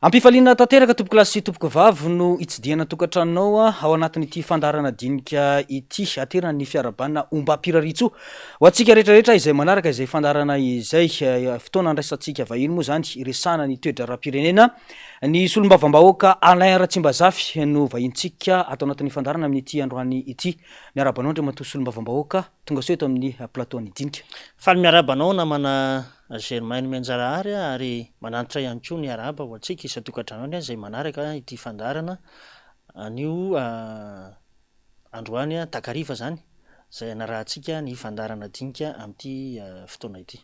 Ampifaliana tanteraka tompokolahy sy tompokovavy no hitsidihana ny tokantranonao ao anatin'ity fandaharana dinika ity. Aterina ny fiarahabana ombam-pirariantsoa ho antsika rehetra rehetra izay manaraka izay fandaharana izay. Fotoana andraisantsika vahiny moa izany hiresahana ny toe-draharaham-pirenena. Ny solombavambahoaka Alain Ratsimbazafy no vahinintsika ato anatin'ny fandaharana amin'ity androany ity. Miarahaba anao Andriamatoa solombavambahoaka, tonga soa eto amin'ny plateau an'ny dinika. Faly miarahaba anao namana Germain Nomenjanahary ary manantitra ihany koa ny arahaba ho antsika isan-tokantrano any izay manaraka ity fandaharana anio androany takariva izany izay anarahantsika ny fandaharana dinika amin'ity fotoana ity.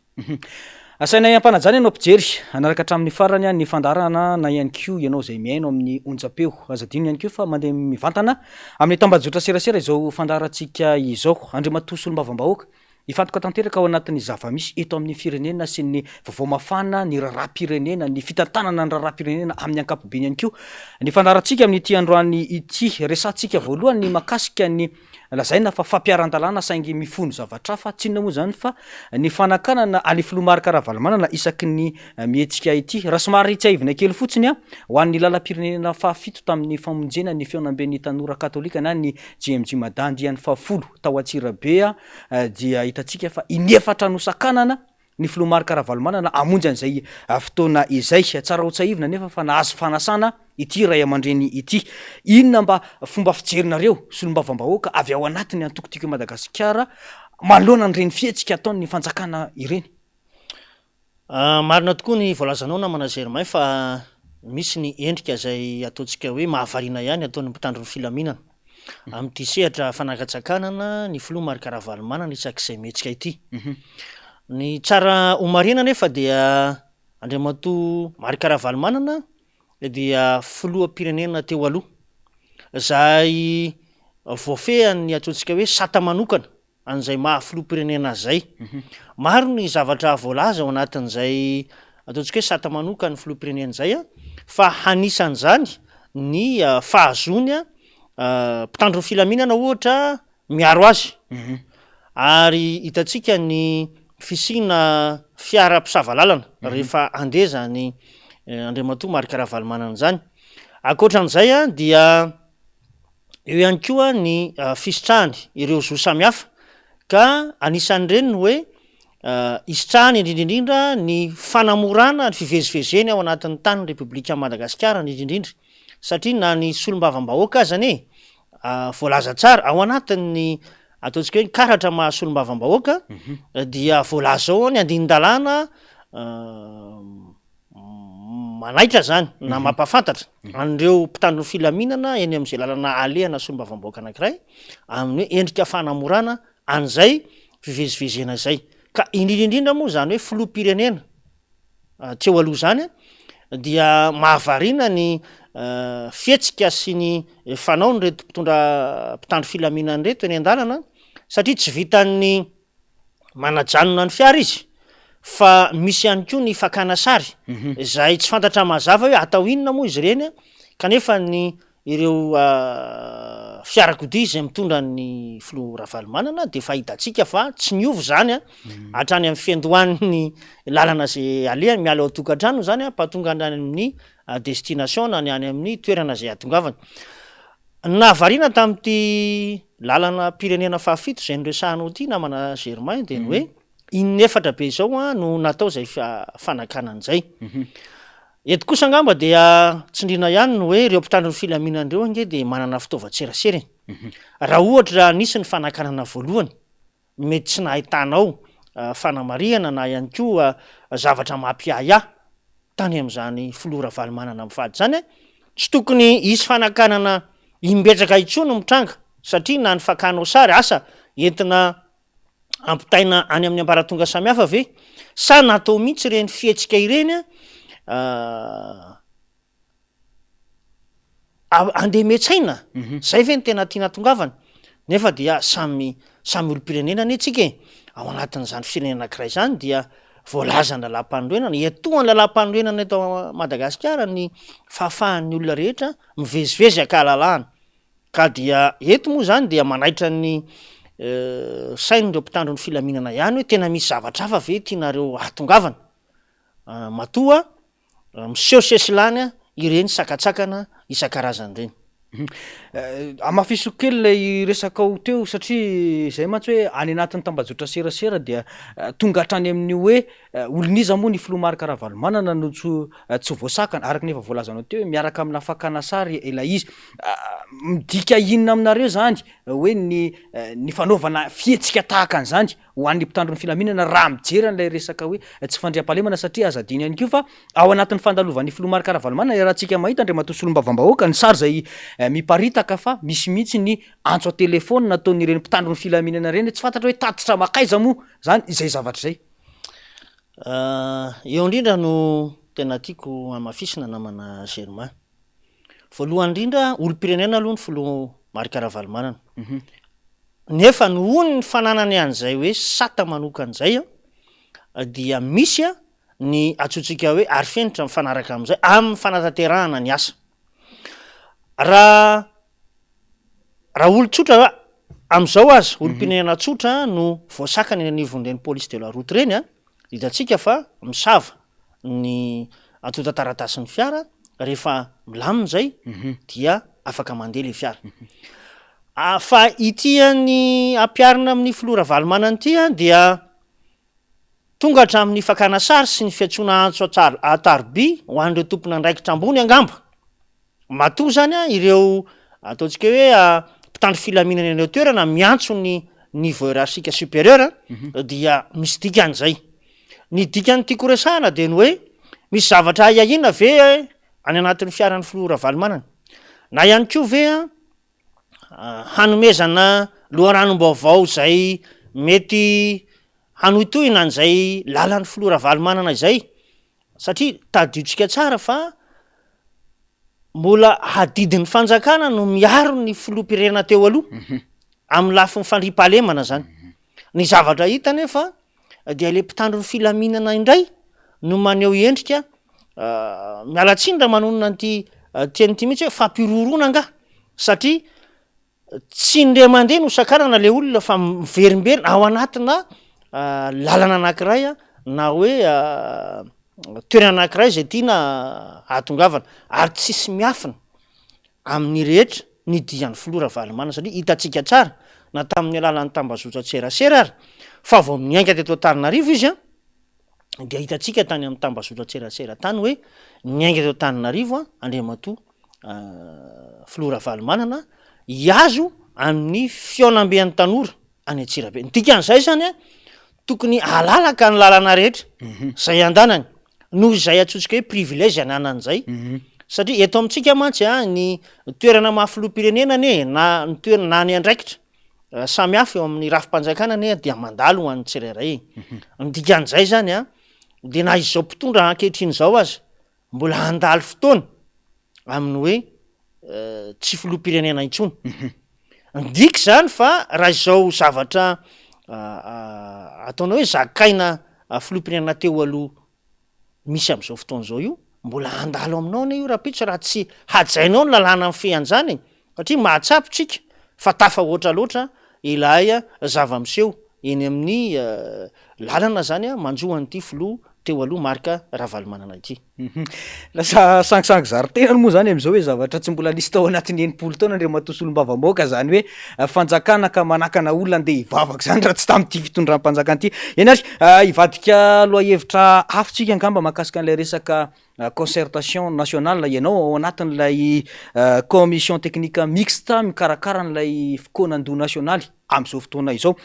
Asainay ampanajana ianao mpijery hanaraka hatramin'ny farany ny fandaharana na ihany koa ianao izay mihaino amin'ny onjam-peo. Aza adino ihany koa fa mandeha mivantana amin'ny tambajotra serasera izao fandaharantsika izao. Andriamatoa Solombavambahoaka, Hifantoka tanteraka ao anatin'ny zava-misy eto amin'ny firenena sy ny vaovao mafana, ny raharaham-pirenena, ny fitantanana ny raharaham-pirenena amin'ny ankapobeny ihany koa ny fandaharantsika amin'ity androany ity. Resahantsika voalohany ny mahakasika ny lazaina fa fampiharan-dalàna saingy mifono zavatra hafa, tsy inona moa izany fa ny fanakanana an'i Filoha Marc Ravalomanana isaky ny mihetsika ity. Raha somary tsiahivina kely fotsiny, ho an'ny lalam-pirenena fahafito tamin'ny famonjena ny fihaonamben'ny tanora katolika na ny JMJ Mada andiany fahafolo tao Antsirabe dia hitantsika fa inefatra nosakanana ny filoha Marc Ravalomanana hamonjy an'izay fotoana izay. Tsara ho tsiahivina anefa fa nahazo fanasana ity raiamandreny ity. Inona mba fomba fijerinareo solombavambahoaka avy ao anatin'ny antoko Tiako i Madagasikara manoloana an'ireny fihetsika ataon'ny fanjakana ireny? Marina tokoa ny voalazanao namana Germain fa misy ny endrika izay ataontsika hoe mahavariana ihany ataon'ny mpitandro ny filaminana amin'ity sehatra fanakatsakanana ny filoha Marc Ravalomanana isak'izay mihetsika ity. Ny tsara homarihina anefa dia Andriamatoa Marc Ravalomanana dia filoham-pirenena teo aloha izay voafehin'ny ataontsika hoe sata manokana an'izay maha filoham-pirenena azy izay. Maro ny zavatra voalaza ao anatin'izay ataontsika hoe sata manokan'ny filoham-pirenena izay fa anisan'izany ny fahazoany mpitandro ny filaminana ohatra miaro azy ary hitantsika ny fisiana fiara mpisava lalana rehefa handeha izany Andriamatoa Marc Ravalomanana izany. Ankoatran'izay dia Eo ihany koa ny fisitrahany ireo zo samihafa ka anisan'ireny ny hoe isitrahany indrindra indrindra ny fanamorana ny fivezivezeny ao anatin'ny tanin'ny Repoblikan'i Madagasikara indrindra indrindra satria na ny solombavambahoaka aza anie voalaza tsara ao anatin'ny ataontsika hoe ny karatra maha solombavambahoaka dia voalaza ao ny andinin-dalàna Manaitra izany na mampahafantatra an'ireo mpitandro ny filaminana eny amin'izay lalana alehana solombavambahoaka anankiray amin'ny hoe endrika fanamorana an'izay fivezivezena izay. Ka indrindra indrindra moa izany hoe filoham-pirenena teo aloha izany dia mahavariana ny fihetsika sy ny fanaon'ireto mpitondra mpitandro filaminana ireto eny an-dalana satria tsy vitan'ny manajanona ny fiara izy fa misy ihany koa ny fakana sary izay tsy fantatra mazava hoe atao inona moa izy ireny kanefa ny ireo fiarakodia izay mitondra ny filoha Ravalomanana dia efa hitantsika fa tsy niova izany a hatrany amin'ny fiandohan'ny lalana izay alehany miala ao an-tokantrano izany a mpahatonga any amin'ny destination na ny any amin'ny toerana izay hahatongavany. Ny nahavariana tamin'ity lalanam-pirenena fahafito izay noresahanao ity namana Germain dia ny hoe in'efatra be izao no natao izay fanakanana izay. Eto kosa angamba dia tsindriana ihany ny hoe ireo mpitandro ny filaminana ireo ange dia manana fitaovan-tserasera e. Raha ohatra nisy ny fanakanana voalohany mety tsy nahitanao fanamarihana na ihany koa zavatra mampiahiahy tany amin'izany filoha Ravalomanana mivady izany, tsy tokony hisy fanakanana imbetsaka intsony mitranga satria na ny fakanao sary asa entina ampitaina any amin'ny ambaratonga samihafa ve sa natao mihitsy ireny fihetsika ireny Andemen-tsaina, zay ve no tena tiana hatongavana? Nefa dia samy samy olom-pirenena anie tsika e! Ao anatin'izany firenena anankiray izany dia voalazan'ny lalàmpanorenana, iantohan'ny lalàmpanorenana eto Madagasikara ny fahafahan'ny olona rehetra mivezivezy an-kahalalahana. Ka dia eto moa izany dia manaitra ny sain'ireo mpitandro ny filaminana ihany hoe tena misy zavatra hafa ve tianareo hahatongavana? Matoa Miseho sesilany ireny sakantsakana isan-karazany ireny. Hamafisiko kely ilay resakao teo satria izay mantsy hoe any anatin'ny tambajotra serasera dia tonga hatrany amin'ny hoe olon'iza moa ny filoha Marc Ravalomanana no tsy tsy voasakana araka ny efa voalazanao teo hoe miaraka amina fakana sary ilay izy. Midika inona aminareo izany hoe ny ny fanaovana fihetsika tahaka an'izany? ho an'ny mpitandro ny filaminana raha mijery an'ilay resaka hoe tsy fandriampahalemana satria aza adino ihany koa fa ao anatin'ny fandalovan'ny filoha Marc Ravalomanana iarahantsika mahita Andriamatoa Solombavambahoaka ny sary izay miparitaka fa misy mihitsy ny antso an-telefaonina ataon'ireny mpitandro ny filaminana ireny tsy fantatra hoe tatitra makaiza moa izany izay zavatra izay. Eo indrindra no tena tiako hamafisina namana Germain. Voalohany indrindra, olom-pirenena aloha ny filoha Marc Ravalomanana. Nefa nohon'ny fananany an'izay hoe sata manokana izay dia misy ny antsointsika hoe arifenitra mifanaraka amin'izay amin'ny fanatanterahana ny asa. Raha raha olon-tsotra amin'izao aza, olom-pirenena tsotra no voasakana eny anivon'ireny police de la route ireny an, Hitantsika fa misava ny antontan-taratasin'ny fiara, rehefa milamina izay dia afaka mandeha ilay fiara. Fa ity an'ny ampiharina amin'ny filoha Ravalomanana ity dia tonga hatramin'ny fakana sary sy ny fiantsoana antso an-tariby ho an'ireo tompon'andraikitra ambony angamba. Matoa izany ireo ataontsika hoe mpitandro filaminana eny an-toerana miantso ny niveau hiérarchique supérieur dia misy dikany izay. Ny dikany tiako resahana dia ny hoe misy zavatra ahiahiana ve any anatin'ny fiaran'ny filoha Ravalomanana? Na ihany koa ve hanomezana loharanom-baovao izay mety hanohitohina an'izay lalan'ny filoha Ravalomanana izay? Satria tadidintsika tsara fa mbola adidin'ny fanjakana no miaro ny filoham-pirenena teo aloha amin'ny lafiny fandriampahalemana zany. Ny zavatra hita anefa dia ilay mpitandro ny filaminana indray no maneho endrika miala tsiny raha manonona an'ity teny ity mihitsy hoe fampihorohoroana angaha satria Tsy indray mandeha no sakanana le olona fa miverimberina ao anatina lalana anankiray na hoe toerana anankiray izay tiana hahatongavana ary tsisy miafina amin'ny rehetra ny dian'ny filoha Ravalomanana satria hitantsika tsara na tamin'ny alalan'ny tambazotran-tserasera ary fa vao niainga teto Antananarivo izy an dia hitantsika tany amin'ny tambazotran-tserasera tany hoe niainga teto Antananarivo Andriamatoa Filoha Ravalomanana hihazo amin'ny fihaonamben'ny tanora any Antsirabe. Ny dikan'izay izany an, tokony halalaka ny lalana rehetra izay andanany noho izay antsointsika hoe privilège ananany izay. Satria eto amintsika mantsy an, ny toerana maha filoham-pirenena anie na ny toerana na ny andraikitra samy hafa eo amin'ny rafi-panjakana anie dia mandalo ho an'ny tsirairay e. Ny dikan'izay izany an, dia na izao mpitondra ankehitriny izao aza mbola handalo fotoana amin'ny hoe tsy filoham-pirenena intsony. Midika izany fa raha izao zavatra ataonao hoe zakaina filoham-pirenena teo aloha misy amin'izao fotoana izao io, mbola handalo aminao anie io rahampitso raha tsy hajainao ny lalàna mifehy an'izany e! Satria mahatsapa isika fa tafahoatra loatra ilay zava-miseho eny amin'ny lalana izany manjo an'ity filoha teo aloha Marc Ravalomanana ity. Lasa sangisangy zary tenany moa izany amin'izao hoe zavatra tsy mbola nisy tao anatin'ny 60 taona Andriamatoa Solombavambahoaka izany hoe fanjakana ka manakana olona andeha hivavaka izany raha tsy tamin'ity fitondram-panjakana ity. Eny ary, hivadika lohahevitra hafa isika angamba mahakasika an'ilay resaka Concertation nationale ianao ao anatin'ilay commission technique mixte mikarakara an'ilay fikaonandoha nasionaly amin'izao fotoana izao.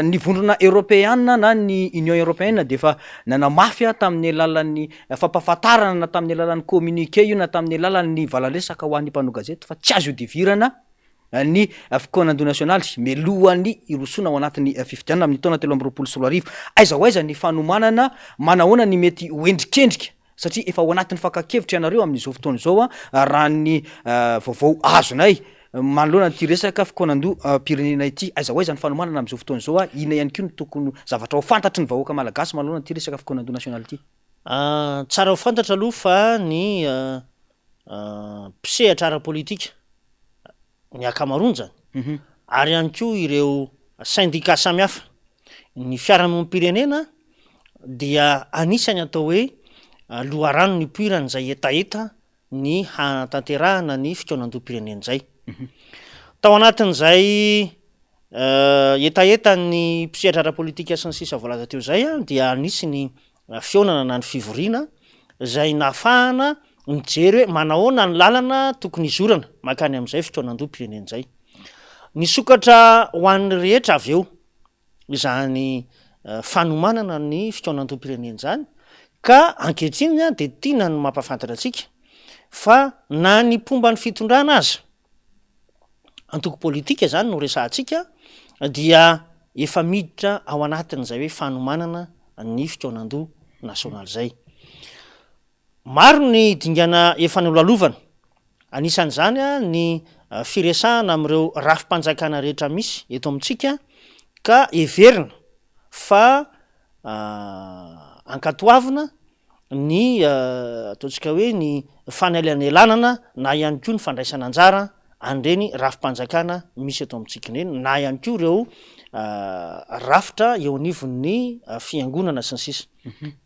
Ny vondrona eoropeana na ny Union européenne dia efa nanamafy tamin'ny alalan'ny fampahafantarana na tamin'ny alalan'ny communiqué io na tamin'ny alalan'ny valandresaka ho an'ny mpanao gazety fa tsy azo ihodivirana ny fikaonandoha nasionaly mialohan'ny hirosoana ao anatin'ny fifidianana amin'ny taona 2023. Aiza ho aiza ny fanomanana, manahoana ny mety ho endrikendrika satria efa ao anatin'ny fakan-kevitra ianareo amin'izao fotoana izao raha ny vaovao azonay manoloana an'ity resaka fikaonandoham-pirenena ity. Aiza ho aiza ny fanomanana amin'izao fotoana izao, inona ihany koa no tokony zavatra ho fantatry ny vahoaka malagasy manoloana ity resaka fikaonandoha nasionaly ity? Tsara ho fantatra aloha fa ny mpisehatra ara-politika, ny ankamaroany izany, ary ihany koa ireo sendika samihafa, ny fiarahamonim-pirenena dia anisany atao hoe loharano nipoiran'izay hetaheta. ny hanatanterahana ny fikaonandoham-pirenena izay. Tao anatin'izay hetahetan'ny mpisehatra ara-politika sy ny sisa voalaza teo izay dia nisy ny fihaonana na ny fivoriana izay nahafahana nijery hoe manahoana ny lalana tokony hizorana mankany amin'izay fikaonandoham-pirenena izay. Nisokatra ho an'ny rehetra avy eo izany fanomanana ny fikaonandoham-pirenena izany ka ankehitriny dia tiana ny mampahafantatra antsika fa na ny mpomba ny fitondrana aza, antoko politika izany no resahantsika, dia efa miditra ao anatin'izay hoe fanomanana ny fikaonandoha nasionaly izay. Maro ny dingana efa nolalovana, anisan'izany ny firesahana amin'ireo rafi-panjakana rehetra misy eto amintsika ka heverina fa ankatoavina ny ataontsika hoe ny fanelanelanana na ihany koa ny fandraisana anjara an'ireny rafi-panjakana misy eto amintsika ireny na ihany koa ireo rafitra eo anivon'ny fiangonana sy ny sisa.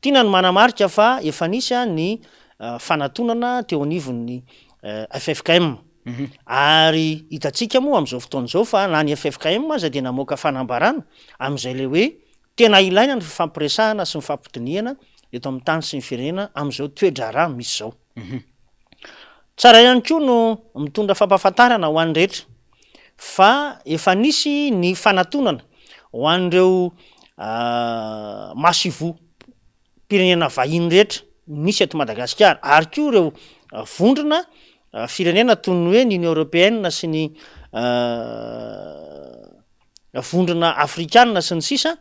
Tiana ny manamarika fa efa nisy ny fanatonana teo anivon'ny ffkm ary hitantsika moa amin'izao fotoana izao fa na ny ffkm aza dia namoaka fanambarana amin'izay ilay hoe tena ilaina ny fifampiresahana sy ny fampidinihana eto amin'ny tany sy ny firenena amin'izao toe-draharaha misy izao. Tsara ihany koa no mitondra fampahafantarana ho an'ny rehetra fa efa nisy ny fanatonana ho an'ireo masoivohom-pirenena vahiny rehetra misy eto Madagasikara ary koa ireo vondrona firenena toy ny hoe ny Union Européenne sy ny vondrona afrikana sy ny sisa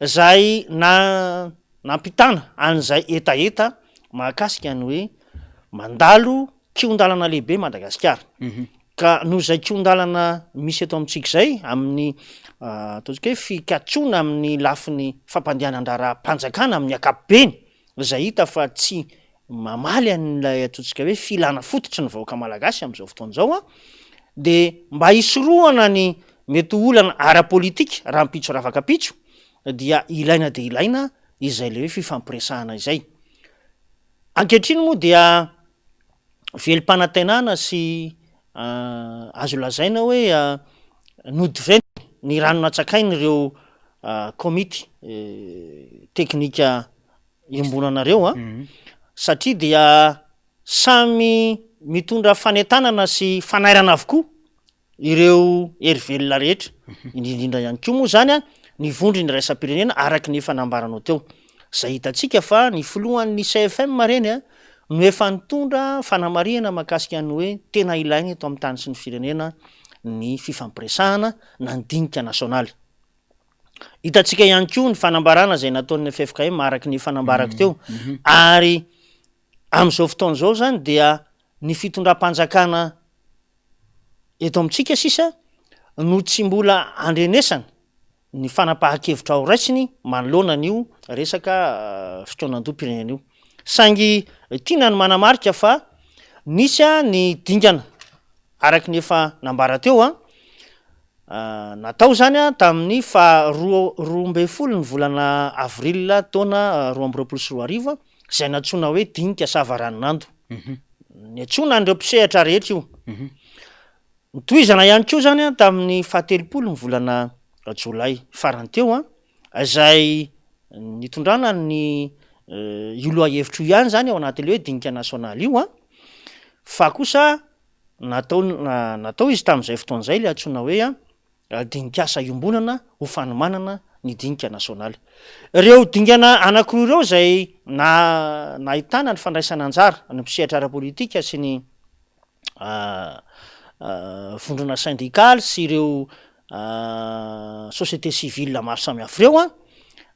izay na nampitana an'izay hetaheta mahakasika ny hoe mandalo kihon-dalana lehibe Madagasikara. Ka noho izay kihon-dalana misy eto amintsika izay amin'ny ataontsika hoe fikatsoana amin'ny lafiny fampandehanan-draharaham-panjakana amin'ny ankapobeny izay hita fa tsy mamaly an'ilay ataontsika hoe filana fototry ny vahoaka malagasy amin'izao fotoana izao dia mba hisorohana ny mety ho olana ara-politika rahampitso ravakapitso dia ilaina dia ilaina izay ilay hoe fifampiresahana izay. Ankehitriny moa dia velom-panantenana sy azo lazaina hoe nody venty ny rano natsakain'ireo komity teknika iombonanareo an, satria dia samy mitondra fanentanana sy fanairana avokoa ireo hery velona rehetra, indrindra indrindra ihany koa moa izany an, ny vondrona iraisam-pirenena araka ny efa nambaranao teo, izay hitantsika fa ny filohan'ny CFM ireny an, no efa nitondra fanamarihana mahakasika ny hoe tena ilaina eto amin'ny tany sy ny firenena ny fifampiresahana na ny dinika nasionaly. Hitantsika ihany koa ny fanambarana izay nataon'ny ffkm araka ny efa nambarako teo ary amin'izao fotoana izao izany dia ny fitondram-panjakana eto amintsika sisa no tsy mbola andrenesana ny fanapahan-kevitra ho raisiny manoloana an'io resaka fikaonandoham-pirenena io. Saingy tiana ny manamarika fa nisy ny dingana araka ny efa nambara teo an, natao izany tamin'ny faha 12 ny volana avril taona 2022 izay nantsoina hoe dinika savaranonando. Niantsoana an'ireo mpisehatra rehetra io. Notohizana ihany koa izany tamin'ny faha-30 ny volana jolay farany teo izay nitondrana ny io lohahevitra io ihany izany ao anatin'ilay hoe dinika nasionaly io fa kosa natao natao izy tamin'izay fotoana izay ilay antsoina hoe dinik'asa iombonana ho fanomanana ny dinika nasionaly. Ireo dingana anankiroa ireo izay na nahitana ny fandraisana anjara ny mpisehatra ara-politika sy ny vondrona sendikaly sy ireo société civile maro samihafa ireo an,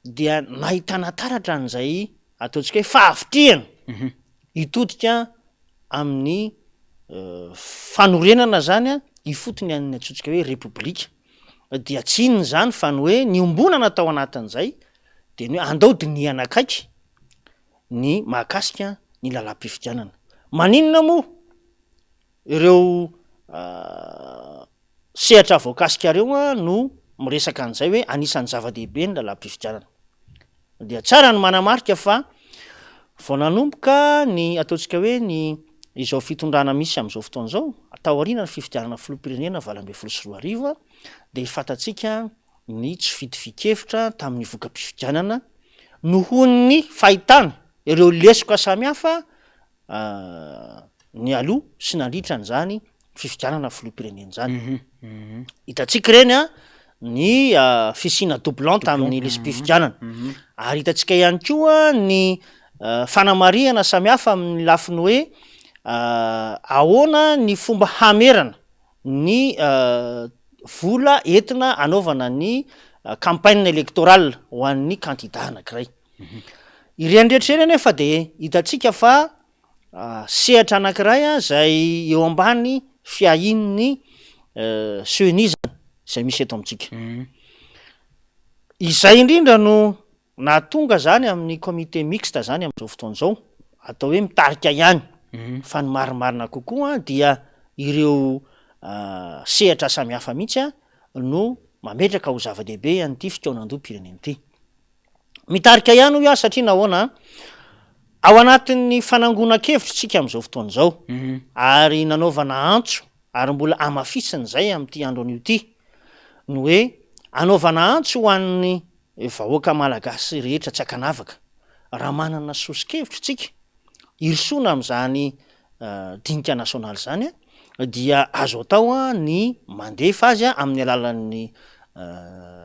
dia nahitana taratra an'izay ataontsika hoe fahavitrihana hitodika amin'ny fanorenana zany ifotony an'ny antsointsika hoe repoblika dia tsy inona izany fa ny hoe niombonana tao anatin'izay dia ny hoe andao dinihana akaiky ny mahakasika ny lalam-pifidianana. Maninona moa ireo sehatra voakasika ireo no miresaka an'izay hoe anisan'ny zava-dehibe ny lalam-pifidianana? Dia tsara ny manamarika fa vao nanomboka ny ataontsika hoe ny izao fitondrana misy amin'izao fotoana izao, taorian'ny fifidianana filoham-pirenena 2018 dia fantatsika ny tsy fitovian-kevitra tamin'ny voka-pifidianana nohon'ny fahitana ireo lesoka samihafa nialoha sy nandritra an'izany fifidianana filoham-pirenena izany. Hitantsika ireny an, ny fisiana doublon tamin'ny lisi-pifidianana. Ary hitantsika ihany koa ny fanamarihana samihafa amin'ny lafiny hoe ahoana ny fomba hamerana ny vola entina hanaovana ny campagne électorale ho an'ny kandida anankiray. Ireny rehetra ireny anefa dia hitantsika fa sehatra anankiray izay eo ambany fiahian'ny ceni izany izay misy eto amintsika. Izay indrindra no nahatonga izany amin'ny comité mixte izany amin'izao fotoana izao, atao hoe mitarika ihany, fa ny marimarina kokoa dia ireo sehatra samihafa mihitsy no mametraka ho zava-dehibe an'ity fikaonandoham-pirenena ity. Mitarika ihany hoy aho satria nahoana? Ao anatin'ny fanangonan-kevitra isika amin'izao fotoana izao ary nanaovana antso ary mbola hamafisina izay amin'ity andro anio ity ny hoe anaovana antso ho an'ny vahoaka malagasy rehetra tsy ankanavaka raha manana soso-kevitra isika hirosoana amin'izany dinika nasionaly izany dia azo atao ny mandefa azy amin'ny alalan'ny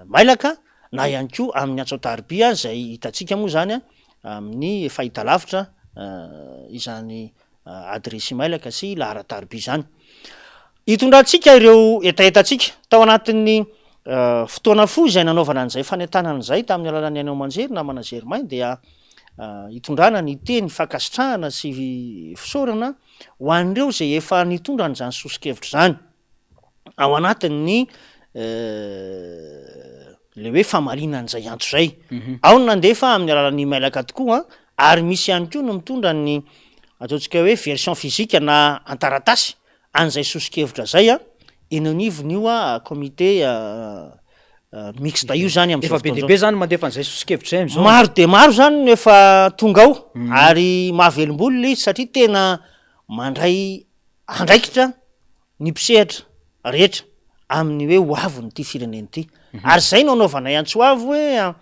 mailaka na ihany koa amin'ny antso an-tariby izay hitantsika moa izany amin'ny fahitalavitra izany adiresy imailaka sy laharan-tariby izany. Hitondrantsika ireo hetahetantsika tao anatin'ny fotoana fohy izay nanaovana an'izay fanentanana izay tamin'ny alalan'ny haino aman-jery namana Germain dia hitondrana ny teny fankasitrahana sy fisaorana ho an'ireo izay efa nitondra an'izany soso-kevitra izany. ao anatin'ny le hoe famaliana an'izay antso izay. Ao ny nandefa amin'ny alalan'ny emailaka tokoa ary misy ihany koa no mitondra ny ataontsika hoe version physique na an-taratasy an'izay soso-kevitra izay eny anivon'io comité mixte io zany amin'izao Efa be fotoana dia izao. be zany mandefa an'izay soso-kevitra izay amin'izao. Maro dia maro zany no efa tonga ao ary mahavelom-bolo ilay izy satria tena mandray andraikitra ny mpisehatra rehetra amin'ny hoe ho avin'ity firenena ity. Ary izay no anaovanay antso avo hoe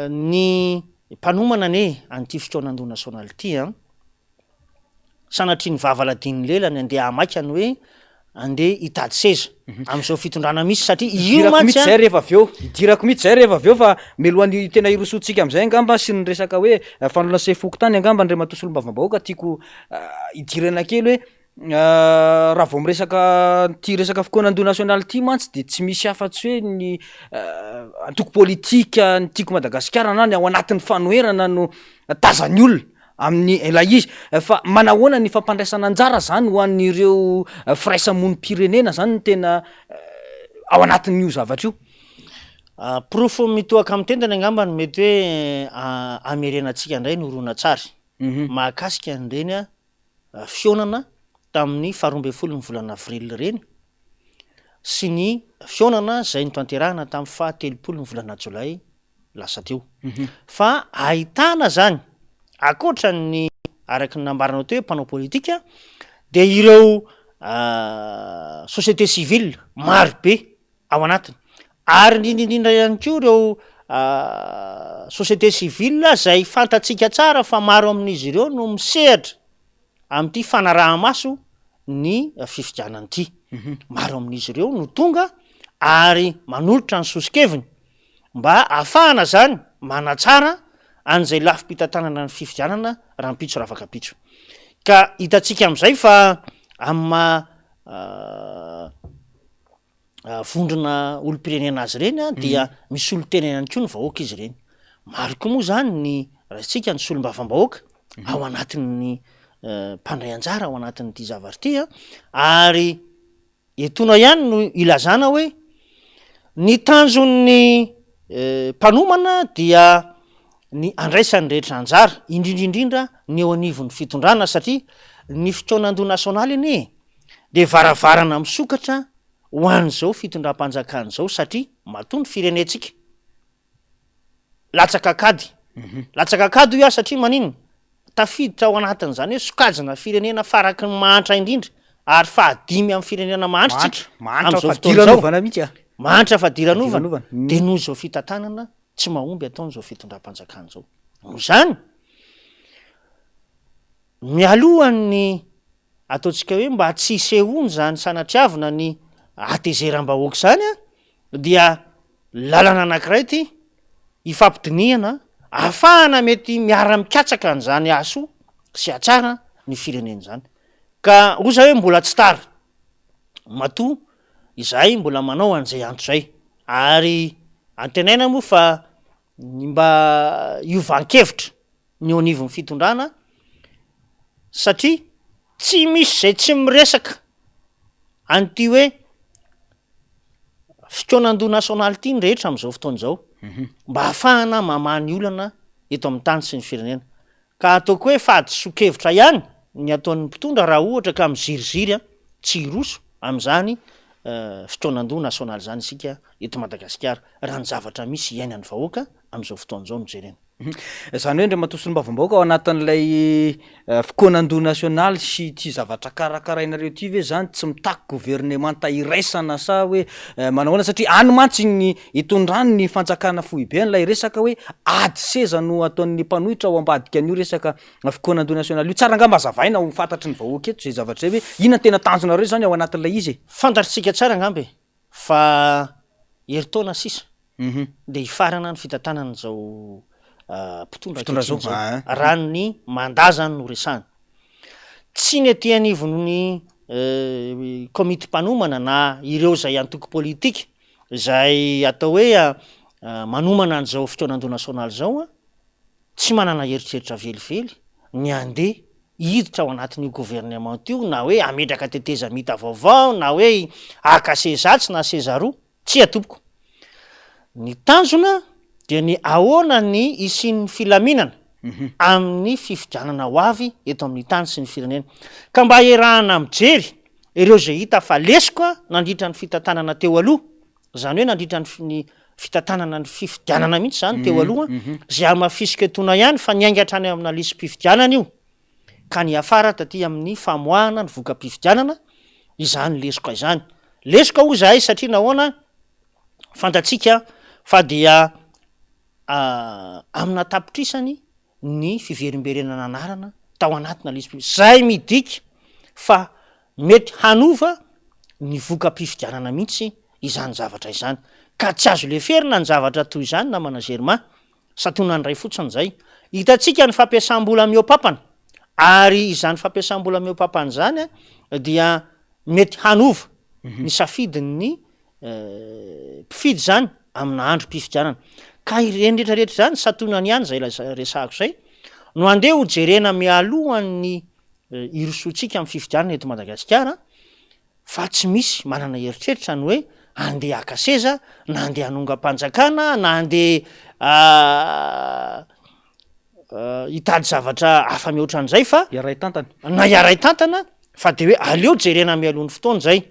ny mpanomana anie an'ity fikaonandoha nasionaly ity an, sanatria ny vava ladin'ny lela ny andeha hamaika ny hoe andeha hitady seza amin'izao fitondrana misy satria io Idirako mantsy mihitsy an. zay rehefa avy eo, idirako mihitsy zay rehefa avy eo fa mialohan'ny tena hirosoantsika amin'izay angamba sy ny resaka hoe fanoloana sefo fokontany angamba Andriamatoa Solombavambahoaka tiako hidirana kely hoe Raha vao miresaka an'ity resaka fikaonandoha nasionaly ity mantsy de tsy misy afa-tsy hoe ny antoko politika ny Tiako Madagasikara na ny ao anatin'ny fanoherana no tazan'ny olona amin'ny ilay izy fa manahoana ny fampandraisana anjara zany ho an'ireo firaisamonim-pirenena zany no tena ao anatin'io zavatra io? Porofo mitohaka amin'ny tendany angamba no mety hoe hamerenantsika indray ny horonantsary mahakasika an'ireny fihaonana tamin'ny faharoa ambin'ny folon'ny volana avril ireny sy ny fihaonana izay notanterahina tamin'ny faha telopolo ny volana jolay lasa teo. Fa ahitana izany, ankoatra ny araka ny nambaranao teo hoe mpanao politika dia ireo société civile maro be ao anatiny ary indrindra indrindra ihany koa ireo société civile izay fantatsika tsara fa maro amin'izy ireo no misehatra amin'ity fanaraha-maso ny fifidianana ity. Maro amin'izy ireo no tonga ary manolotra ny soso-keviny mba ahafahana izany manatsara an'izay lafim-pitantanana ny fifidianana rahampitso ravakapitso. Ka hitantsika amin'izay fa amin'ny maha vondrona olom-pirenena azy ireny dia misolo tena ihany koa ny vahoaka izy ireny. Maro koa moa izany ny raisintsika ny solombavambahoaka ao anatin'ny mpandray anjara ao anatin'ity zavatra ity ary etoana ihany no ilazana hoe ny tanjon'ny mpanomana dia ny andraisan'ny rehetra anjara, indrindra indrindra ny eo anivon'ny fitondrana satria ny fikaonandoha nasionaly anie dia varavarana misokatra ho an'izao fitondram-panjakana izao satria matoa ny firenentsika latsaka an-kady. Latsaka an-kady hoy aho satria maninona? tafiditra ao anatin'izany hoe sokajina firenena faraky ny mahantra indrindra ary fahadimy amin'ny firenena mahantra tsika Mahantra amin'izao fotoana izao. fadiranovana mihitsy a. Mahantra fadiranovana Fadiranovana. dia noho izao fitantanana tsy mahomby ataon'izao fitondram-panjakana izao. Noho izany, mialohan'ny ataontsika hoe mba tsy hisehoany izany sanatriavina ny hatezeram-bahoaka izany dia lalana anankiray ity hifampidinihana ahafahana mety miara-mikatsaka an'izany hahasoa sy hahatsara ny firenena izany. Ka hoy za hoe mbola tsy tara matoa izahay mbola manao an'izay antso izay ary antenaina moa fa ny mba hiovan-kevitra ny eo anivon'ny fitondrana satria tsy misy izay tsy miresaka an'ity hoe fikaonandoha nasionaly ity ny rehetra amin'izao fotoana izao mba hahafahana mamaha ny olana eto amin'ny tany sy ny firenena. Ka ataoko hoe fahadisoan-kevitra ihany ny ataon'ny mpitondra raha ohatra ka miziriziry tsy hiroso amin'izany fikaonandoha nasionaly izany isika eto Madagasikara raha ny zavatra misy iainan'ny vahoaka amin'izao fotoana izao no jerena. Izany hoe Andriamatoa Solombavambahoaka ao anatin'ilay fikaonandoha nasionaly sy ity zavatra karakarainareo ity ve izany tsy mitaky governemanta iraisana sa hoe manao ahoana satria any mantsy ny itondrany ny fanjakana foibe an'ilay resaka hoe ady seza no ataon'ny mpanohitra ao ambadika an'io resaka fikaonandoha nasionaly io. Tsara angamba hazavaina ho fantatry ny vahoaka eto izay zavatra izay hoe inona no tena tanjonareo izany ao anatin'ilay izy e? Fantatritsika tsara angamba e! Fa herintaona sisa dia hifarana ny fitantanana izao mpitondra ankehitriny izao, raha ny mandat zany no resahina. Tsy ny aty anivon'ny komity mpanomana na ireo izay antoko politika izay atao hoe manomana an'izao fikaonandoha nasionaly izao, tsy manana eritreritra velively ny handeha hiditra ao anatin'io gouvernement io na hoe hametraka tetezamita vaovao na hoe haka seza atsy na seza aroa. Tsia tompoko. Ny tanjona dia ny ahoana ny hisian'ny filaminana amin'ny fifidianana ho avy eto amin'ny tany sy ny firenena. Ka mba hiarahana mijery ireo izay hita fa lesoka nandritra ny fitantanana teo aloha Izany hoe nandritra ny ny fitantanana ny fifidianana mihitsy izany teo aloha, izay hamafisiko etoana ihany fa niainga hatrany amina lisi-pifidianana io, ka niafara taty amin'ny famoahana ny voka-pifidianana izany lesoka izany. Lesoka hoy izahay satria nahoana? Fantatsika fa dia amina tapitrisany ny fiverimberenana anarana tao anatina lisi-pifidianana, izay midika fa mety hanova ny voka-pifidianana mihitsy izany zavatra izany. Ka tsy azo leferina ny zavatra toy izany namana Germain, santionany iray fotsiny izay. Hitantsika ny fampiasam-bola mihoa-pampana, ary izany fampiasam-bola mihoa-pampana izany dia mety hanova ny safidin'ny mpifidy izany amina androm-pifidianana. Ka ireny rehetra rehetra izany, santionany ihany izay laza- resahako izay, no andeha ho jerena mialohan'ny hirosoantsika amin'ny fifidianana eto Madagasikara fa tsy misy manana eritreritra ny hoe handeha haka seza na handeha hanongam-panjakana na handeha hitady zavatra hafa mihoatra an'izay fa Hiara-hitantana. na hiara-hitantana fa de hoe aleo jerena mialoha ny fotoana izay.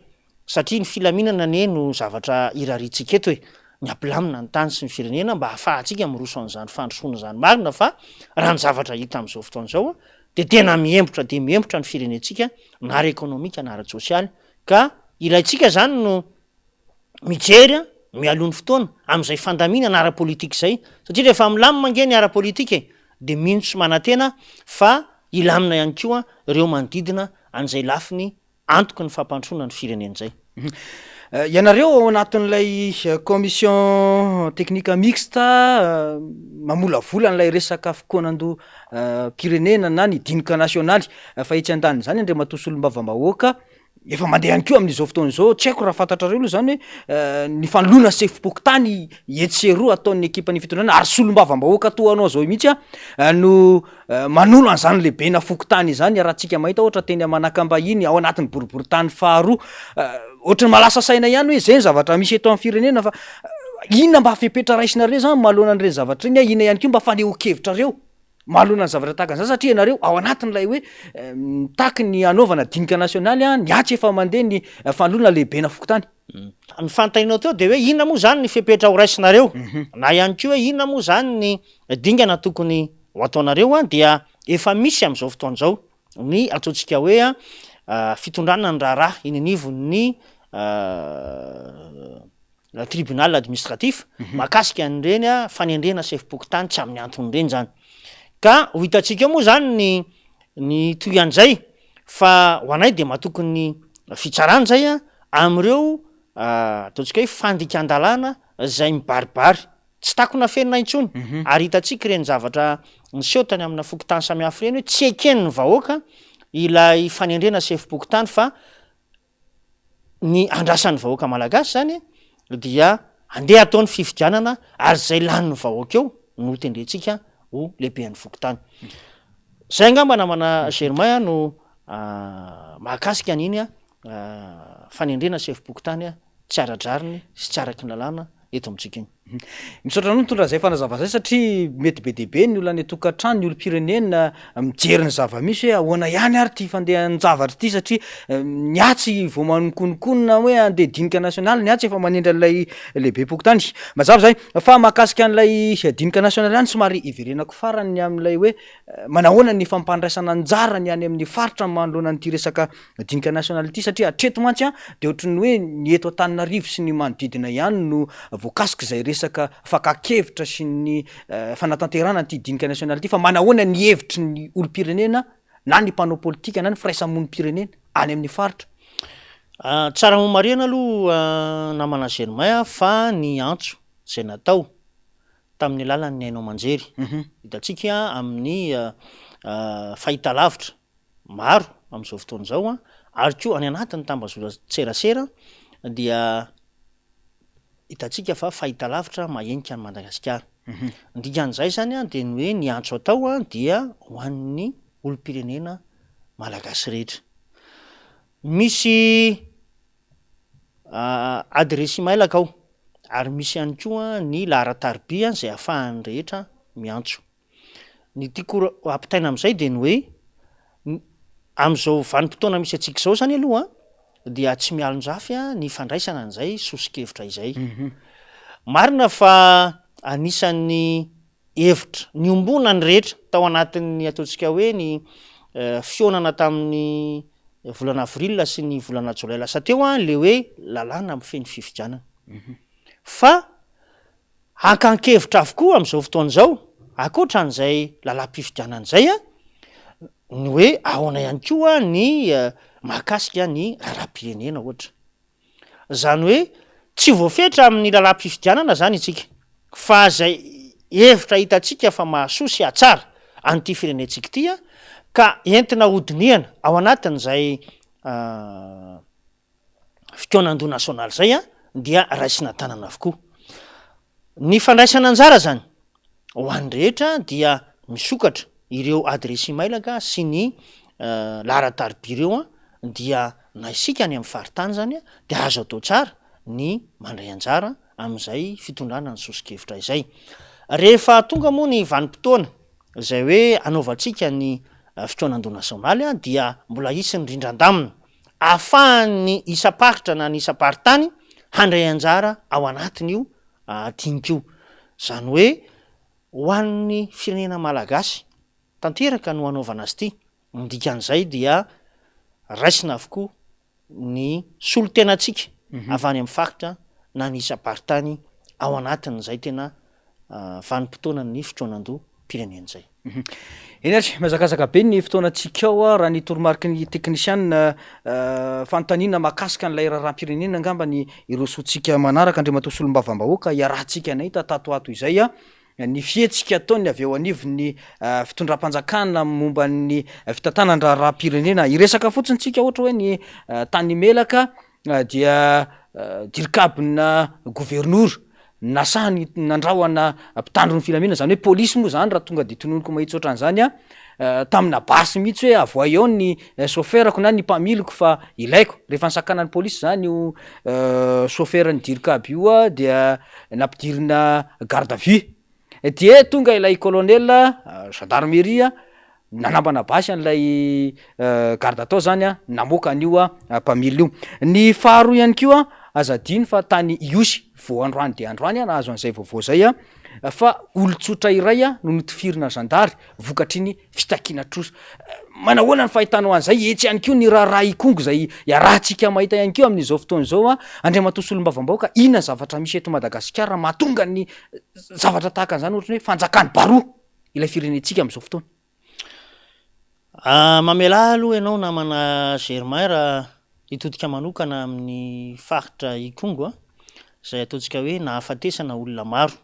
Satria ny filaminana anie no zavatra irariantsika eto e! Ny hampilamina ny tany sy ny firenena mba hahafahantsika miroso an'izany fandrosoana izany marina fa raha ny zavatra hita amin'izao fotoana izao dia tena mihembotra dia mihembotra ny firenentsika na ara-ekonomika na ara-tsosialy ka ilaintsika izany no mijery mialoha ny fotoana amin'izay fandaminana ara-politika izay satria rehefa milamina ange ny ara-politika e dia mino sy manantena fa hilamina ihany koa ireo manodidina an'izay lafiny antoky ny fampandrosoana ny firenena izay. Ianareo ao anatin'ilay commission technique mixte mamolavola an'ilay resaka fikaonandoham-pirenena na ny dinika nasionaly fa etsy andanin'izany Andriamatoa Solombavambahoaka efa mandeha ihany koa amin'izao fotoana izao, tsy haiko raha fantatrareo aloha izany hoe ny fanoloana sefom-pokontany etsy sy eroa ataon'ny ekipan'ny fitondrana ary solombavambahoaka toa anao izao mihitsy no Manolo an'izany lehibena fokontany izany iarahantsika mahita ohatra teny Manakambahiny ao anatin'ny boriborintany faharoa. Ohatran'ny mahalasa saina ihany hoe izay ny zavatra misy eto amin'ny firenena fa inona mba fepetra raisinareo izany manoloana an'ireny zavatra ireny, inona ihany koa mba fanehoan-kevitrareo manoloana ny zavatra tahaka an'izany satria ianareo ao anatin'ilay hoe mitaky ny hanaovana dinika nasionaly, ny atsy efa mandeha ny fanoloana lehibena fokontany. Ny fanontanianao teo dia hoe inona moa izany ny fepetra ho raisinareo na ihany koa hoe inona moa izany ny dingana tokony ho ataonareo dia. efa misy amin'izao fotoana izao ny ataontsika hoe fitondrana ny raharaha eny anivon'ny tribunal administratif mahakasika an'ireny fanendrena sefom-pokontany tsy amin'ny antony ireny izany. Ka ho hitantsika eo moa izany ny ny toy an'izay fa ho anay dia matoky ny fitsarana izay amin'ireo ataontsika hoe fandikan-dalàna izay mibaribary tsy takona afenina intsony ary hitantsika ireny zavatra niseho tany amina fokontany samihafa ireny hoe tsy eken'ny vahoaka ilay fanendrena sefom-pokontany fa ny andrasan'ny vahoaka malagasy izany dia andeha atao ny fifidianana ary izay lanin'ny vahoaka eo no hotendrentsika ho lehiben'ny fokontany. Izay angamba namana Germain no mahakasika an'iny fanendrena sefom-pokontany tsy ara-drariny sy tsy araky ny lalàna eto amintsika iny. Misaotra anao nitondra izay fanazava izay satria mety be dia be ny olona any an-tokantrano, ny olom-pirenena mijery ny zava-misy hoe ahoana ihany ary ity fandehan-javatra ity satria ny atsy vao manonkononkonona hoe andeha dinika nasionaly, ny atsy efa manendry an'ilay lehibem-pokontany. Mazava izay. Fa mahakasika an'ilay dinika nasionaly ihany somary hiverenako farany ny amin'ilay hoe manahoana ny fampandraisana anjara ny any amin'ny faritra manoloana an'ity resaka Dinika nasionaly ity satria hatreto mantsy dia ohatran'ny hoe ny eto Antananarivo sy ny manodidina ihany no voakasik'izay resaka fakan-kevitra sy ny fanatanterahana an'ity dinika nasionaly ity fa manahoana ny hevitry ny olom-pirenena na ny mpanao politika na ny firaisamonim-pirenena any amin'ny faritra? Tsara homarihana aloha namana Germain fa ny antso izay natao tamin'ny alalan'ny haino aman-jery hitantsika amin'ny fahitalavitra maro amin'izao fotoana izao an, ary koa any anatin'ny tambazotran-tserasera dia hitantsika fa fahitalavitra mahenika an'i Madagasikara. Ny dikan'izay izany an dia ny hoe ny antso atao an dia ho an'ny olom-pirenena malagasy rehetra. Misy adiresy imailaka ao ary misy ihany koa ny laharan-tariby izay ahafahan'ny rehetra miantso. Ny tiako ampitaina amin'izay dia ny hoe, amin'izao vanim-potoana misy antsika izao izany aloha dia tsy mialon-jafy ny fandraisana an'izay soso-kevitra izay. Marina fa anisan'ny hevitra niombonan'ny rehetra tao anatin'ny ataontsika hoe ny fihaonana tamin'ny volana avril sy ny volana jolay lasa teo ilay hoe lalàna mifehy ny fifidianana. Fa Hakan-kevitra avokoa amin'izao fotoana izao, ankoatra an'izay lalàm-pifidianana izay, ny hoe ahoana ihany koa ny mahakasika ny raharaham-pirenena ohatra. Izany hoe tsy voafetra amin'ny lalàm-pifidianana izany isika, fa izay hevitra hitantsika fa mahasoa sy hahatsara an'ity firenentsika ity ka entina hodinihana ao anatin'izay fikaonandoha nasionaly izay dia raisina an-tanana avokoa. Ny fandraisana anjara izany ho an'ny rehetra dia misokatra ireo adiresy imailaka sy ny laharan-tariby ireo dia na isika any amin'ny faritany izany dia azo atao tsara ny mandray anjara amin'izay fitondrana ny soso-kevitra izay. Rehefa tonga moa ny vanim-potoana izay hoe hanaovantsika ny fikaonandoha nasionaly dia mbola hisy ny rindran-damina ahafahan'ny isam-paritra na ny isam-paritany handray anjara ao anatin'io dinika io. Izany hoe ho an'ny firenena malagasy tanteraka no hanaovana azy ity. Ny dikan'izay dia raisina avokoa ny solontenantsika avy any amin'ny faritra na ny isam-paritany ao anatin'izay tena vanim-potoanan'ny fikaonandoham-pirenena izay. Eny ary, mihazakazaka be ny fotoanantsika ao raha ny toromariky ny teknisianina fanontaniana mahakasika an'ilay raharaham-pirenena angamba ny hirosoantsika manaraka, Andriamatoa Solombavambahoaka, iarahantsika nahita tato ho ato izay ny fihetsika ataon'ny avy eo anivon'ny fitondram-panjakana momba ny fitantanan-draharaham-pirenena. Hiresaka fotsiny tsika ohatra hoe ny tany Melaka dia dirikabona governora nasahany nandrahona mpitandro ny filaminana, zany hoe polisy moa zany raha tonga de tononiko mahitsy ohatran'izany an, tamina basy mihitsy hoe avoay eo ny chauffeur-ko na ny mpamiliko fa ilaiko, rehefa nisakanan'ny polisy zany io chauffeur-n'ny dircab io an dia nampidirina garde à vue, Dia tonga ilay colonel gendarmerie nanambana basy an'ilay garde tao zany an, namoaka an'io mpamily io. Ny faharoa ihany koa, aza adino fa tany Ihosy, vao androany dia androany aho nahazo an'izay vaovao izay an, fa olon-tsotra iray no notifirina zandary vokatr'iny fitakiana trosa. Manahoana ny fahitanao an'izay? Etsy ihany koa ny raharaha Ikongo izay iarahantsika mahita ihany koa amin'izao fotoana izao. Andriamatoa Solombavambahoaka, inona ny zavatra misy eto Madagasikara mahatonga ny zavatra tahaka an'izany ohatran'ny hoe fanjakan'ny baroa ilay firenentsika amin'izao fotoana? Mamelà aloha ianao namana Germain raha hitodika manokana amin'ny faritra Ikongo izay ataontsika hoe nahafatesana olona maro.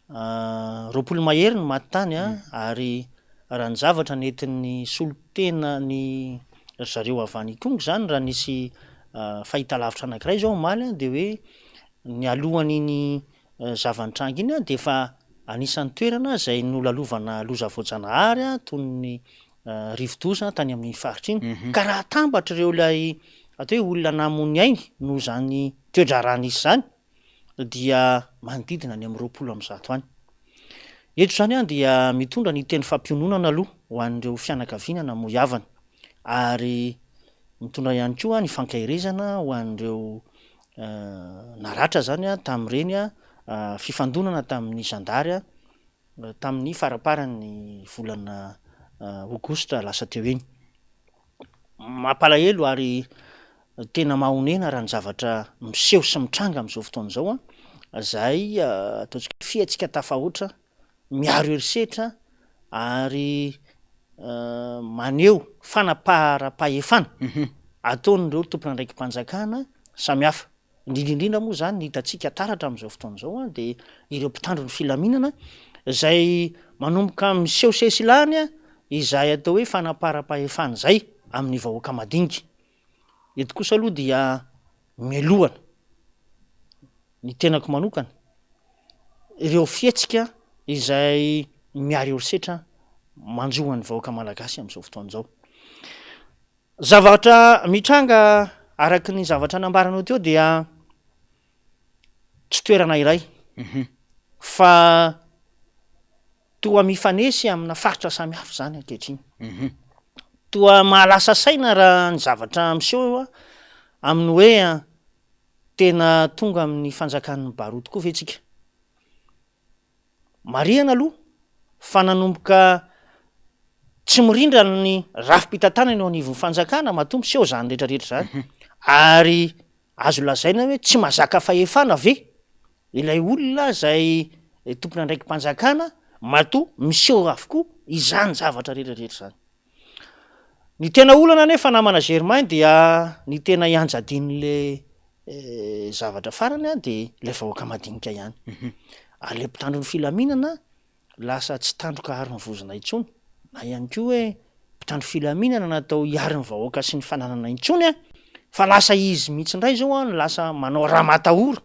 20 mahery no maty tany ary raha ny zavatra nentin'ny solontena ny ry zareo avy any Ikongo izany raha nisy fahitalavitra anankiray izao omaly dia hoe nialohan'iny zava-nitranga iny dia efa anisan'ny toerana izay nolalovana loza voajanahary toy ny rivodoza tany amin'iny faritra iny. Ka raha atambatra ireo ilay atao hoe olona namoy ny ainy noho izany toe-draharaha nisy izany dia manodidina any amin'ny 120 any. Eto izany aho dia mitondra ny teny fampiononana aloha ho an'ireo fianakaviana namoy havana ary mitondra ihany koa ny fankaherezana ho an'ireo naratra izany tamin'ireny fifandonana tamin'ny zandary tamin'ny faramparan'ny volana aogositra lasa teo iny. Mampalahelo ary tena mahonena raha ny zavatra miseho sy mitranga amin'izao fotoana izao an, izay ataontsika hoe fihetsika tafahoatra, miaro herisetra ary maneho fanaparam-pahefana ataon'ireo tompon'andraiki-panjakana samihafa. Indrindra indrindra moa izany ny hitantsika taratra amin'izao fotoana izao dia ireo mpitandro ny filaminana izay manomboka miseho sesilany izay atao hoe fanaparam-pahefana izay amin'ny vahoaka madinika. Eto kosa aloha dia melohana ny tenako manokana ireo fihetsika izay miaro herisetra manjo an'ny vahoaka malagasy amin'izao fotoana izao. Zavatra mitranga araka ny zavatra nambaranao teo dia tsy toerana iray fa toa mifanesy amina faritra samy hafa izany ankehitriny. Toa mahalasa saina raha ny zavatra miseho amin'ny hoe tena tonga amin'ny fanjakan'ny baroa tokoa ve tsika? Marihana aloha fa nanomboka tsy mirindra ny rafi-pitantanana eo anivon'ny fanjakana matoa miseho izany rehetra rehetra izany. Ary azo lazaina hoe tsy mahazaka fahefana ve ilay olona izay tompon'andraiki-panjakana matoa miseho avokoa izany zavatra rehetra rehetra izany. Ny tena olana anefa namana Germain dia ny tena ianjadian'le zavatra farany an dia ilay vahoaka madinika ihany. Ary ilay mpitandro ny filaminana lasa tsy tandroka aro ny vozona intsony, na ihany koa hoe mpitandro filaminana natao hiaro ny vahoaka sy ny fananana intsony an, fa lasa izy mihitsy indray izao an no lasa manao ramatahora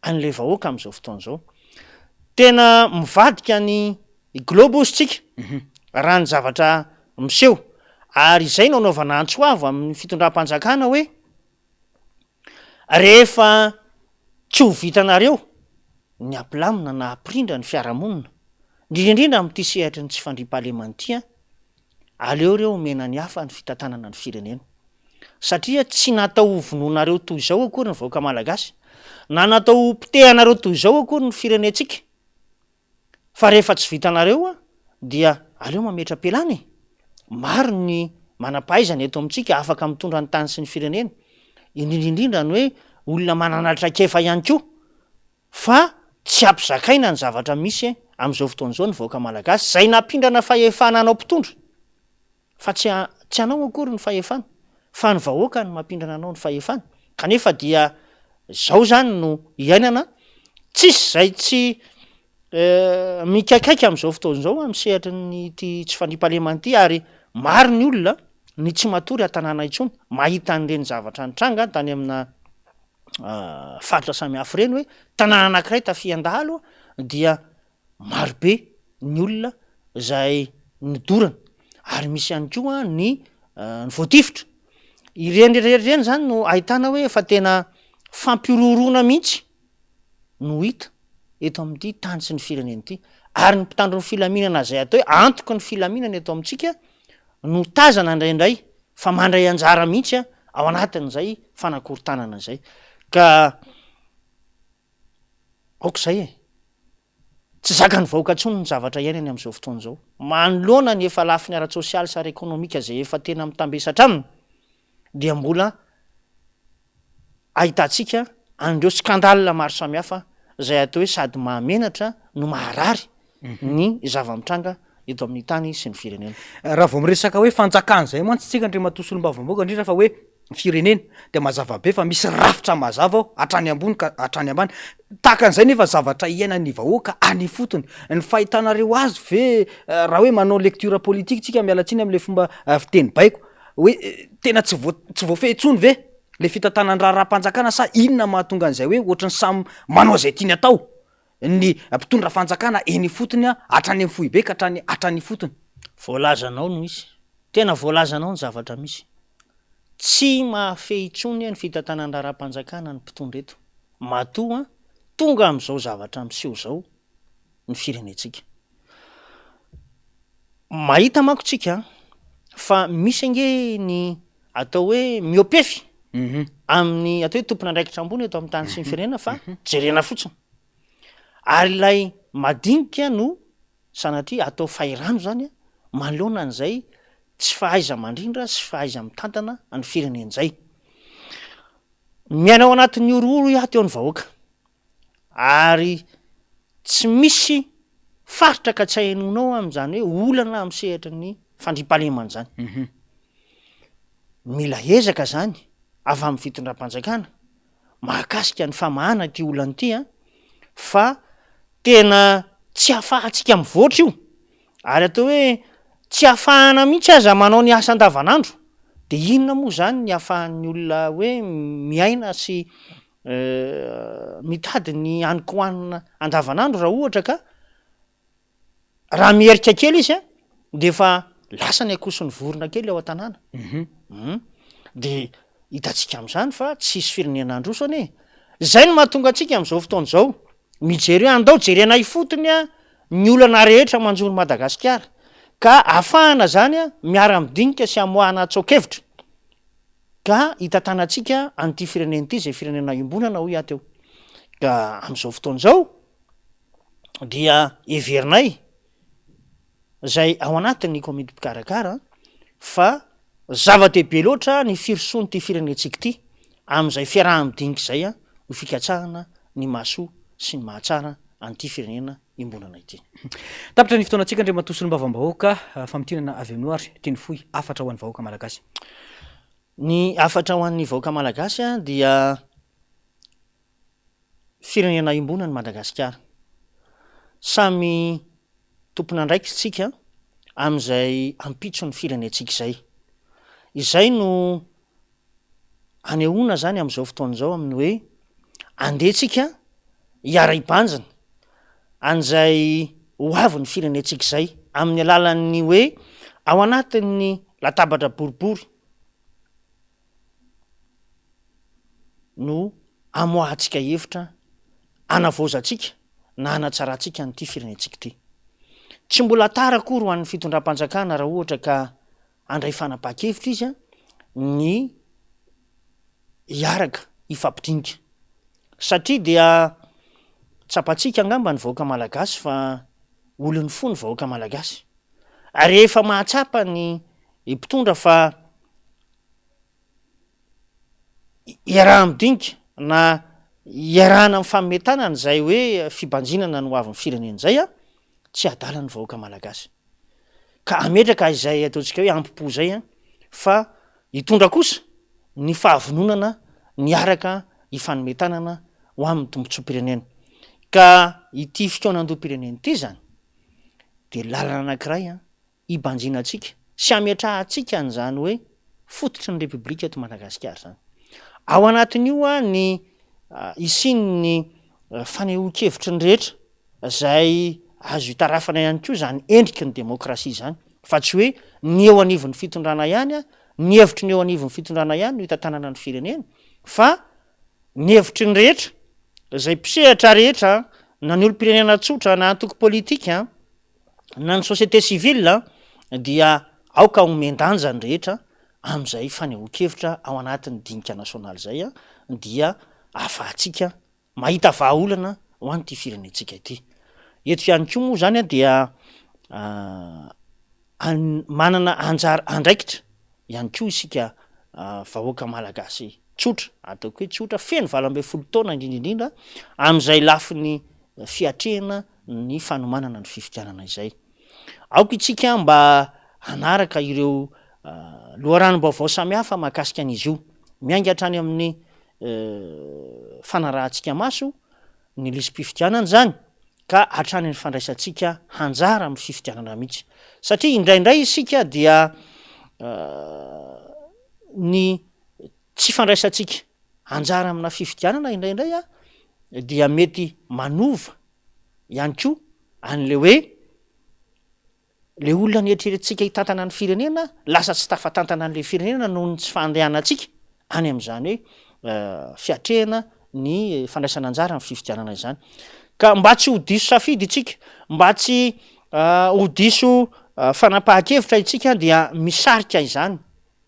an'ilay vahoaka amin'izao fotoana izao. Tena mivadika ny globe hozy tsika raha ny zavatra miseho, ary izay no anaovana antso avo amin'ny fitondram-panjakana hoe, Rehefa tsy ho vitanareo ny hampilamina na hampirindra ny fiarahamonina, indrindra indrindra amin'ity sehatry ny tsy fandriampahalemana ity an, aleo ireo omena ny hafa ny fitantanana ny firenena. Satria tsy natao ho vonoinareo toy izao akory ny vahoaka malagasy, na natao ho potehanareo toy izao akory ny firenentsika. Fa rehefa tsy vitanareo dia aleo mametra-pialana e! Maro ny manam-pahaizana eto amintsika afaka mitondra ny tany sy ny firenena, indrindra indrindra ny hoe olona manana traikefa ihany koa fa tsy ampizakaina ny zavatra misy amin'izao fotoana izao ny vahoaka malagasy izay nampindrana fahefana anao mpitondra. Fa tsy tsy anao akory ny fahefana fa ny vahoaka no mampindrana anao ny fahefana kanefa dia zao zany no iainana, tsisy zay tsy mikaikaika am'zao fotoana zao amin'ny sehatry ny ity tsy fandriampahalemana ity ary maro ny olona ny tsy matory an-tanàna intsony mahita an'ireny zavatra nitranga tany amina faritra samihafa ireny hoe tanàna anankiray tafihan-dahalo dia Maro be ny olona izay nodorana ary misy ihany koa ny ny voatifitra. Ireny rehetra ireny zany no ahitana hoe efa tena fampihorohoroana mihitsy no hita eto amin'ity tany sy ny firenena ity. Ary ny mpitandro ny filaminana izay atao hoe antoky ny filaminana eto amintsika no tazana indraindray fa mandray anjara mihitsy ao anatin'izay fanakorontanana izay. Ka aoka izay e! Tsy zakan'ny vahoaka intsony ny zavatra iainany amin'izao fotoana izao. Manoloana ny efa lafiny ara-tsosialy sy ara-ekonomika izay efa tena mitambesatra aminy dia mbola ahitantsika an'ireo scandale maro samihafa izay atao hoe sady mahamenatra no maharary ny zava-mitranga eto amin'ny tany sy ny firenena. Raha vao miresaka hoe fanjakana izay mantsy tsika Andriamatoa Solombavambahoaka indrindra fa hoe firenena dia mazava be fa misy rafitra mazava ao hatrany ambony ka hatrany ambany. Tahaka an'izay nefa zavatra iainan'ny vahoaka any ifotony. Ny fahitanareo azy ve raha hoe manao lecture politique tsika, miala tsiny amin'ilay fomba fiteny baiko, hoe tena tsy voa- tsy voafehy intsony ve le fitantanan'ny raharaham-panjakana sa inona mahatonga an'izay hoe ohatran'ny samy manao izay tiany atao ny mpitondra fanjakana eny ifotony hatrany amin'ny foibe ka hatrany hatrany ifotony? Voalazanao no misy. Tena voalazanao ny zavatra misy. Tsy mahafehy intsony ny fitantanan'ny raharaham-panjakana ny mpitondra eto. Matoa tonga amin'izao zavatra miseho izao ny firenentsika. Mahita manko tsika fa misy ange ny atao hoe mihoa-pefy amin'ny atao hoe tompon'andraikitra ambony eto amin'ny tany sy ny firenena fa jerena fotsiny. Ary ilay madinika no sanatria atao fahirano zany manoloana an'izay tsy fahaiza-mandrindra sy fahaiza-mitantana ny firenena izay. Miaina ao anatin'ny horohoro iaho teo ny vahoaka. Ary tsy misy faritra ka tsy ahenoanao amin'izany hoe olana amin'ny sehatry ny fandriampahalemana izany. Mila ezaka izany avy amin'ny fitondram-panjakana mahakasika ny famahana ity olana ity an, fa tena tsy ahafahantsika mivoatra io, ary atao hoe tsy ahafahana mihitsy aza manao ny asa andavanandro, de inona moa izany ny ahafahan'ny olona hoe miaina sy mitady ny hanin-kohanina andavanandro raha ohatra ka raha miherika kely izy a de efa lasa ny akoho sy ny vorona kely ao an-tanàna. Hum de hitantsika am'zany fa tsisy firenena handroso anie e. Zay no mahatonga antsika am'zao fotoana izao mijery hoe andao jerena ifotony a ny olana rehetra manjo an'i Madagasikara ka ahafahana zany a miara-midinika sy amoahana tsoa-kevitra ka hitantanantsika an'ity firenena ity izay firenena iombonana hoy aho teo. Ka amin'izao fotoana izao dia heverinay izay ao anatin'ny komity mpikarakara fa zava-dehibe loatra ny firosoan'ity firenentsika ity amin'izay fiaraha-midinika izay ho fikatsahana ny mahasoa sy ny mahatsara an'ity firenena iombonana ity. Tapitra ny fotoanantsika Andriamatoa Solombavambahoaka, famintinana avy aminao ary teny fohy hafatra ho an'ny vahoaka malagasy. Ny hafatra ho an'ny vahoaka malagasy dia firenena iombonana i Madagasikara. Samy tompon'andraikitra isika amin'izay ampitso ny firenentsika izay. Izay no anehoana izany amin'izao fotoana izao amin'ny hoe andeha tsika hiara-hibanjina an'izay ho avin'ny firenentsika izay amin'ny alalan'ny hoe ao anatin'ny latabatra boribory no amoahantsika hevitra hanavaozantsika na hanatsarantsika an'ity firenentsika ity. Tsy mbola tara akory ho an'ny fitondram-panjakana raha ohatra ka handray fanapahan-kevitra izy ny hiaraka hifampidinika satria dia tsapantsika angamba ny vahoaka malagasy fa olon'ny fo ny vahoaka malagasy ary rehefa mahatsapa ny mpitondra fa iaraha-midinika na iarahana mifanome tanana izay hoe fibanjinana ny hoavin'ny firenena izay an, tsy adala ny vahoaka malagasy. Ka hametraka izay ataontsika hoe ampo-po izay an, fa hitondra kosa ny fahavononana niaraka hifanome tanana ho amin'ny tombontsoam-pirenena. Ka ity fikaonandoham-pirenena ity izany dia lalana anankiray an, hibanjinantsika sy hametrahantsika an'izany hoe fototry ny Repoblika eto Madagasikara izany. Ao anatin'io ny hisian'ny fanehoan-kevitry ny rehetra izay azo itarafana ihany koa izany endriky ny demokrasia izany fa tsy hoe ny eo anivon'ny fitondrana ihany, ny hevitry ny eo anivon'ny fitondrana ihany no hitantanana ny firenena fa ny hevitry ny rehetra, izay mpisehatra rehetra na ny olom-pirenena tsotra na antoko politika na ny société civile dia aoka homen-danja ny rehetra amin'izay fanehoan-kevitra ao anatin'ny dinika nasionaly izay dia ahafahantsika mahita vahaolana ho an'ity firenentsika ity. Eto ihany koa moa zany a dia an- manana anjara andraikitra ihany koa isika vahoaka malagasy tsotra, ataoko hoe tsotra, feno 18 taona indrindra indrindra am'zay lafiny fiatrehana ny fanomanana ny fifidianana izay. Aoka itsika mba hanaraka ireo loharanom-baovao samihafa mahakasika an'izy io, miainga hatrany amin'ny fanarahantsika maso ny lisi-pifidianana izany ka hatrany ny fandraisantsika hanjara amin'ny fifidianana mihitsy satria indraindray isika dia ny tsy fandraisantsika anjara amina fifidianana indraindray a dia mety manova ihany koa an'le hoe Le olona nieritreretintsika hitantana ny firenena lasa tsy tafatantana an'le firenena noho ny tsy fandehanantsika any amin'izany hoe fiatrehana ny fandraisana anjara amin'ny fifidianana izany. Ka mba tsy ho diso safidy itsika, mba tsy ho diso fanapahan-kevitra itsika dia misarika izany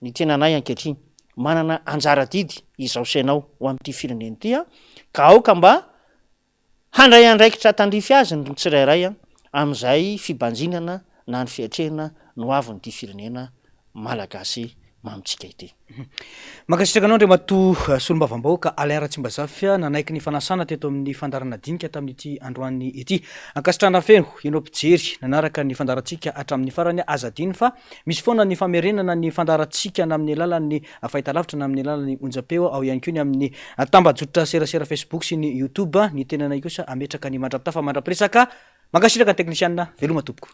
ny tenanay ankehitriny. Manana anjara adidy izaho sy ianao ho amin'ity firenena ity ka aoka mba Handray andraikitra tandrify azy ny tsirairay amin'izay fibanjinana na ny fiatrehana ny hoavin'ity firenena malagasy mamintsika ity. Mankasitraka anao Andriamatoa Solombavambahoaka Alain Ratsimbazafy nanaiky ny fanasana teto amin'ny fandaharana dinika tamin'ity androany ity. Ankasitrahana feno ianao mpijery nanaraka ny fandaharantsika hatramin'ny farany. Aza adino fa misy foana ny famerenana ny fandaharantsika na amin'ny alalan'ny fahitalavitra na amin'ny alalan'ny onjam-peo, ao ihany koa ny amin'ny tambajotra serasera Facebook sy ny YouTube. Ny tenanay kosa hametraka ny mandra-pitafa mandra-piresaka. Mankasitraka ny teknisianina. Veloma tompoko.